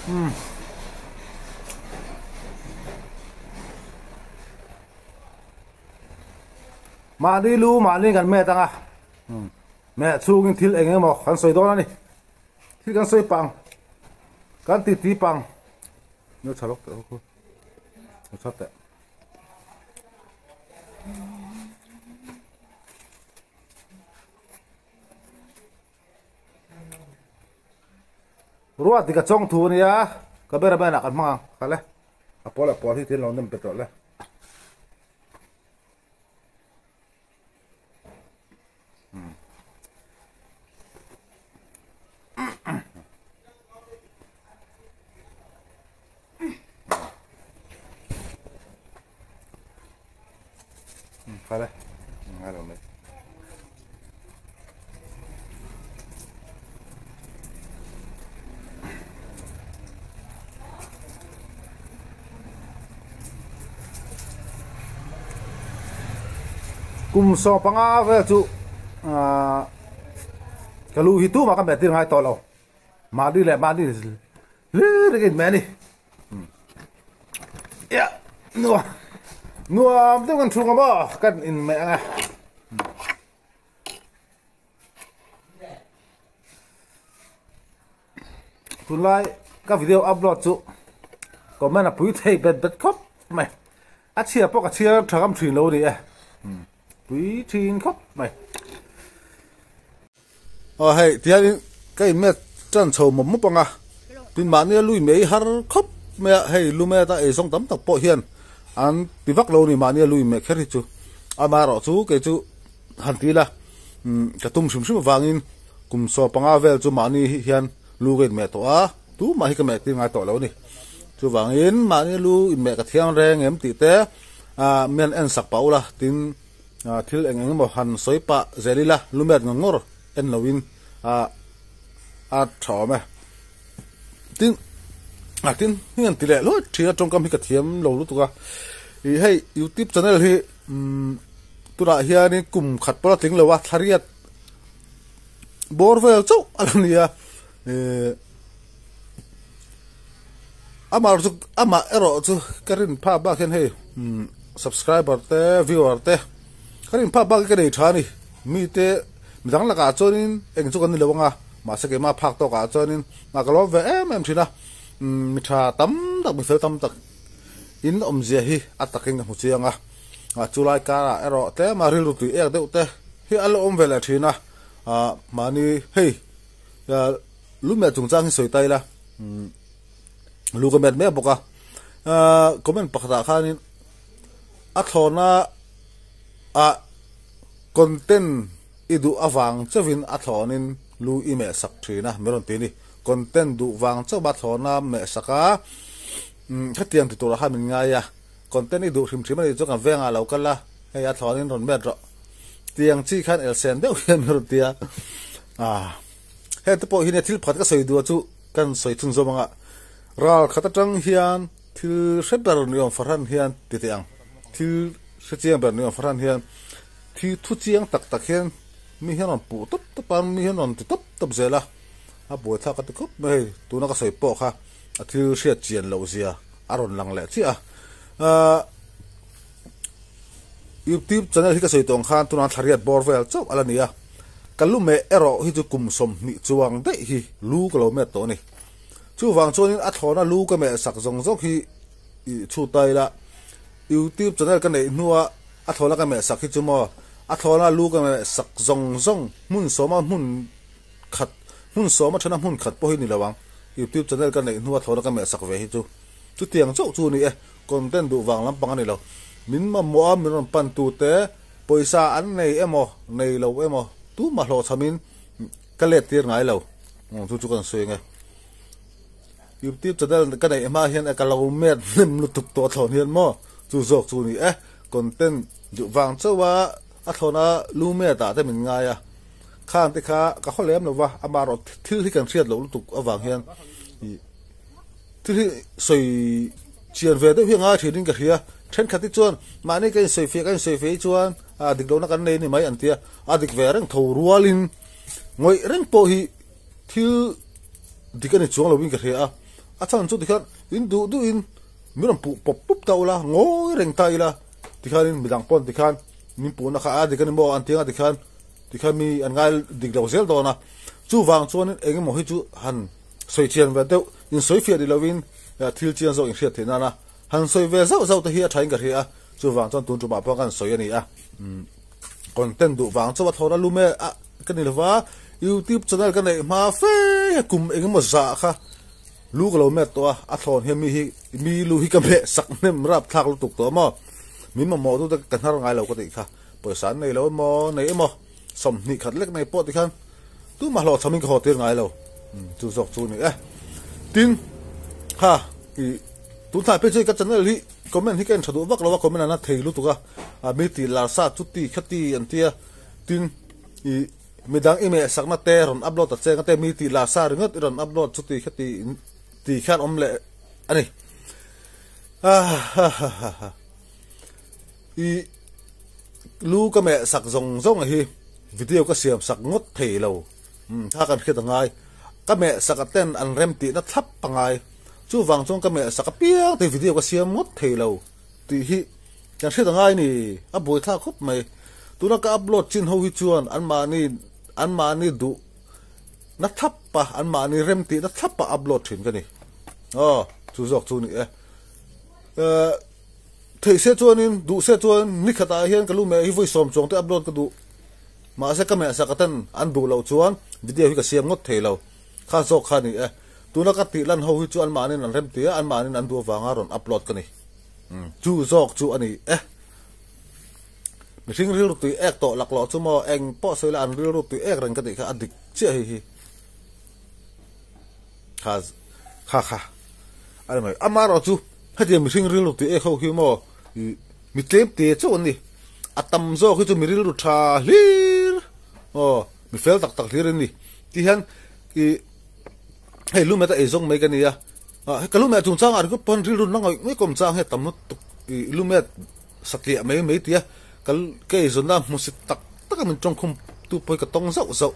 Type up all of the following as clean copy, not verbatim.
Umm. Mahni lu mahni kan met anga meh chhungin thil eng emaw kan sawi dawn a ni. Thil kan sawi pang kan titi pang no tha lawk teh khu no tha teh. Ruat dik a chawng thu ania cameraman ah kan hmang ang kha le a pawl a pawl hi thil lo nem pe tawh le. Kha le ngai lo mai. Kum 15 vel chu ah ka lu hi tumah ka hmeh tir ngai tawh lo mahni leh mahni hlir in hmeh a ni ia nuam nuam deuh kan chhung a maw kan inhmeh ang e. Tunlai ka video upload chu comment a pui thei bet bet khawp mai a chhia pawh ka chhiar tha ngam thin lo a ni e pui thin khawp mai. Aw hei tihianin ka inmet tan chho mawp mawp ang a tin mahni a lui mai har khawp mai a hei lumet a eizawng tam tak pawh hian an ti vak lo a ni mahni a lui mai kher hi chu amaherawhchu kei chu han ti ila ka tum hrim hrim avangin kum 15 vel chu mahni hian lu ka inmeh tawh a tumah hi ka meh tir ngai tawh lo a ni chuvangin mahni lu inmeh ka thiang reng em tih te ah mian en sak pah ula tin thil eng eng emaw han sawi pah zel ila lu met ngawr ngawr en loin ah a tha awm e tin ah tin hi an ti leh luai thin a tawngkam hi ka thiam lo lutuk a ih hei youtube channel hi umm tunah hianin kum khat pawh a tling lo a thlariat bawr vel chauh a lo ni a ih amah chu amah erawh chu ka rin phak bak hian hei umm subscriber te viewer te ka rin phak bak hi ka nei tha a ni mite midang lakah chuanin eng chu kan ni lo ang a mahse keimah phak tawkah chuanin ka lawm ve em em thin a umm mi tha tam tak mi fel tam tak in awmzia hi a takin ka hmu chiang a ah chulai karah erawh tlema rilru tui ek deuh te hi a la awm ve leh thin a ah mahni hei lu meh chungchang hi sawi ta ila umm lu ka met mek bawk a ah comment pakhatah khanin a thlawna ah content i duh avang chauhin a thlawnin lu i meh sak thin a mi rawn ti a ni content duh vang chauh a thlawna meh sak a umm hetiang ti turah khan min ngai a content i duh hrim hrim a nih chu kan vengah lo kal a hei a thlawnin rawn met rawh tiang chi khan elsen deuh hian mi rawn ti a ah heng te pawh hi nia thil pakhat ka sawi duh a chu kan sawi thung zawm anga ral khat atang hian thil hre ber ni awm fahran hian ti teh ang thil hre chiang ber ni awm fahran hian thi thu chiang tak tak hian mi hian rawn puh tawp tawp a mi hian rawn ti tawp tawp zel a a buaithlak ka ti khawp mai hei tuna ka sawi pawh kha a thil hriat chian loh zia a rawn lang leh chiah a ahh youtube channel hi ka sawi tawh ang khan tunah thlariat bawr vel chauh a la ni a ka lu meh erawh hi chu kum 20 chuang daih hi lu ka lo met tawh a ni chuvang chuanin a thlawna lu ka meh sak zawng zawng hi ih chhut ta ila youtube channel ka neih hnua a thlawna ka meh sak hi chu maw a thlawna lu ka meh sak zawng zawng hmun sawma hmun khat hmun sawma thena hmun khat pawh hi ni lo ang youtube channel ka neih hnua thlawna ka meh sak ve hi chu chutiang chauh chu a ni e content duh vang lampang a ni lo min mamawh a min rawn pan tu te pawisa an nei emaw nei lo emaw tumah hlawhchhamin ka let tir ngai lo chu chu kan sawi ang e youtube channel ka neih hma hian ka lo met hnem lutuk tawh a thlawn hian maw chu zawk chu a ni e content duh vang chauh a a thlawna lu met ah te min ngai a khang te kha ka haw lem lo va amaherawh thil hi kan hriat loh lutuk avang hian ih thil hi sawi chian ve deuh hi a ngai thin in ka hria thenkhat hi chuan mahni ka insawi fiah ka insawi fiah hi chuan ah dik lohna kan nei a ni mai an tia a dik ve reng tho rualin ngawih reng pawh hi thil dik a ni chuang lovin ka hria a. A chhan chu tikhian in duh duhin min rawn puh pawp pawp ta ula, ngawi reng ta ila tikhianin midang pawn tikhian min puhna kha a dik a ni maw an ti anga tikhian tikhian mi an ngai dik lo zel dawn a. Chuvang chuanin eng emaw hi chu han sawi chian ve deuh, insawi fiah ni lovin thil chiang zawk inhriat theih nana han sawi ve zauh zauh te hi a thain ka hria a, chuvang chuan tun tumah pawh kan sawi a ni a. Content duh vang chauh a thawn a lum e a ka ni lova, YouTube channel ka neih hma fe kum eng emaw zah kha lu ka lo met tawh a, a thawn hian mi hi mi lu hi ka meh sak hnem rap thlak lutuk tawh maw, min mamawh tu te ka hnar ngai lo ka tih kha, pawisa an nei lo emaw nei emaw 20 khat lek nei pawh tikhan tumah hlawh chhamin ka haw tir ngai lo chu zawk chu ni e tin ha i tun thlai phei chu ka channel hi comment hi ka en tha duh vak lo a comment an a thei lutuk a a mi ti lar sa chu ti kha ti an tia tin i midang i meh sakna te rawn upload ta cheng te mi ti lar sa ringawt i rawn upload chu ti kha ti ti khan awm leh ani ha ha ha ha I lu ka meh sak zawng zawng hi video ka siam sak ngawt thei lo. Umm kha kan hriat a ngai. Ka meh sak a ten an rem tihna thlap a ngai. Chuvang chuan ka meh sak apiang te video ka siam ngawt thei lo tih hi kan hriat a ngai ni. A buaithlak khawp mai. Tuna ka upload chin ho hi chuan anmahni anmahni duh na thlap a anmahni rem tihna thlap a upload thin ka ni. Aw chu zawk chu ni e. Ehh. Theih se chuanin, duh se chuan ni khatah hian ka lu meh hi vawi sawm chuang te upload ka duh. Mahse ka meh sak aten an duh loh chuan video hi ka siam ngawt thei lo. Kha zawk kha a ni e. Tuna ka tih lan ho hi chu anmahnin an rem ti a, anmahnin an duh avanga rawn upload ka ni. Chu zawk chu a ni e. Mihring rilru tui ek tawh laklawh chu maw eng pawh sawi la an rilru tui ek reng ka tih kha a dik chiah hei hi. Kha kha kha a ni mai. Amaherawhchu Hetiang mihring rilru tih ek ho hi maw ih mi tlem te chauh an ni. A tam zawk hi chu mi rilru tha hlir aw mi fel tak tak hlir an ni. Ti hian ih hei lu meta ei zawng mai ka ni a, ah ka lu meh chungchangah ringawt pawn rilru na ngawih ngawih kawm chang hi a tam lutuk ih lu met satliah mai mai tia ka ka eizawnna hmusit tak tak a min tawngkhum tu pawh hi ka tawng zauh zauh.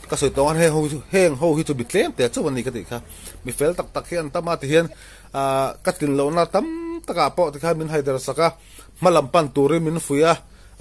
Ka sawi tawng a heng ho hi chu heng ho hi chu mi tlem te chauh an ni ka tih kha. Mi fel tak tak hi an tam a ti hian Ahh ka tlin lohna tam takah pawh tikhan min haider sak a, hma lam pan turin min fuih a,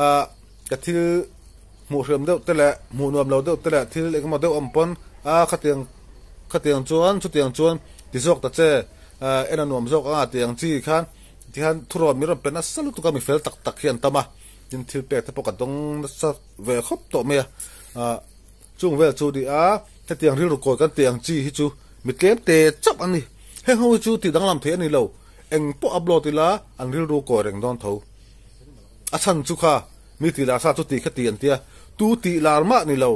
ahh ka thil hmuh hriam deuh te leh hmuh nuam lo deuh te leh thil engemaw deuh awm pawn a khatiang khatiang chuan chutiang chuan ti zawk ta che ahh en a nuam zawk anga tih ang chi khan tikhan thurawn min rawn pe nasa lutuk a mi fel tak tak hi an tam a, tin thil pek te pawh ka dawng nasa ve khawp tawh mai a, ahh chung vel chu ni a hetiang rilru kawi kan tih ang chi hi chu mi tlem te chauh an ni. Heng ho hi chu tih danglam theih a ni lo, eng pawh upload ila an rilru kawi reng dawn tho. A chhan chu kha mi tih lar sa chu tih kha ti an tia, tu tih lar mah ni lo,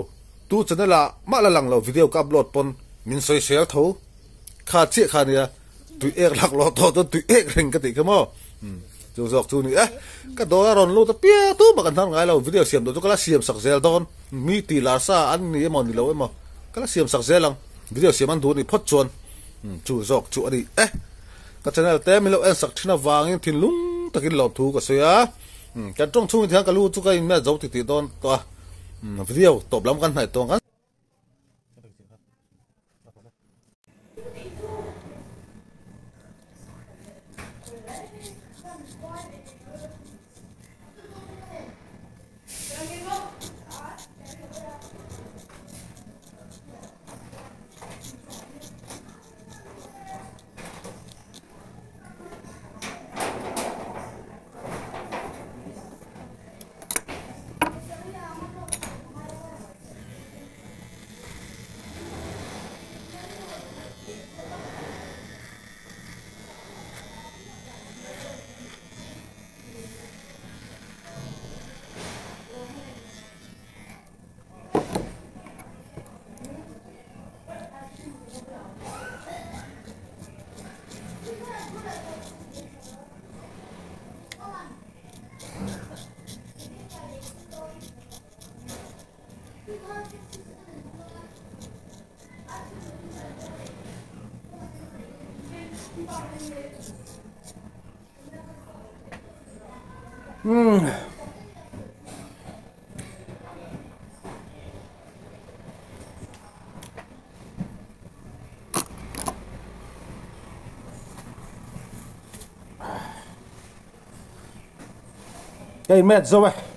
tu channel ah mah la lang lo video ka upload pawn min sawi sel tho. Kha chiah kha nia tui ek lak lawh tawh chuan tui ek reng ka tih kha maw. Chu zawk chu ni e, ka dawr a rawn lut a piang tumah kan hnar ngai lo, video siam duh chu ka la siam sak zel dawn, mi tih lar sa an ni emaw ni lo emaw ka la siam sak zel ang, video siam an duh a nih phawt chuan. Chu zawk chu a ni e. Ka channel te min lo en sak thin avangin thinlung takin lawmthu ka sawi a. Kan tawng chhungin thian ka lu chu ka inmet zo ti tih dawn tawh a. Video tawp lam kan hnaih tawh ang kan. Umm. Ka in met zo e.